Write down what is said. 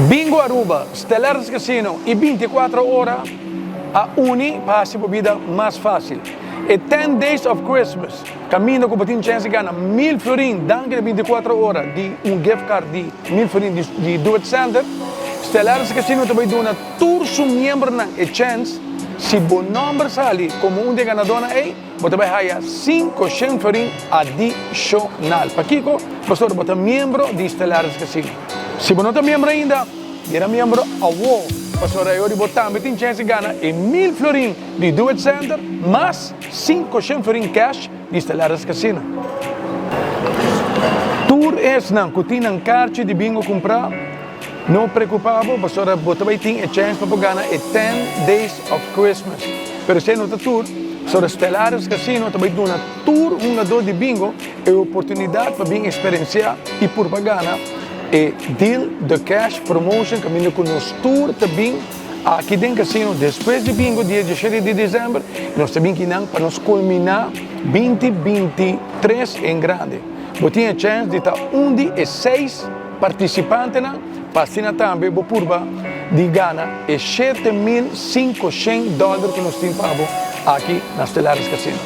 Bingo Aruba, Stellaris Casino y 24 Ora a uni pa haci bo bida mas facil. E Ten Days of Christmas, caminda cu bo tin chance di gana 1000 florin danki na 24 Ora di un gift card di 1000 florin di Do It Center. Stellaris Casino ta bay duna tur su miembronan e chance, si bo nomber sali como un di e ganadornan ey, Bo ta bai haya 500 florin adishonal. Pakiko? Pasobra bo ta miembro di Stellaris Casino. Si bo no ta miembro ainda, bira miembro awo, pasobra e ora bo tambe tin chens di gana e 1000 florin di Do It Center mas 500 florin cash di Stellaris Casino. Tur esnan ku tin nan karchi di bingo kumprá, no preokupá bo, pasobra bo ta bai tin e chens pa bo gana e Ten Days of Christmas. Pero esei no ta tur, pasobra Stellaris Casino ta bai duna tur hungadó di bingo e oportunidat pa bin eksperensiá i purba gana e Deal the Cash promotion kaminda ku nos tur ta bin aki den casino despues di bingo dia 17 di desèmber i nos ta bin kinan pa nos kulminá 2023 en grande. Bo tin e chèns di ta un di e seis partisipantenan pa asina tambe bo purba di gana e 7500 dòler ku nos tin pa bo aki na Stellaris Casino.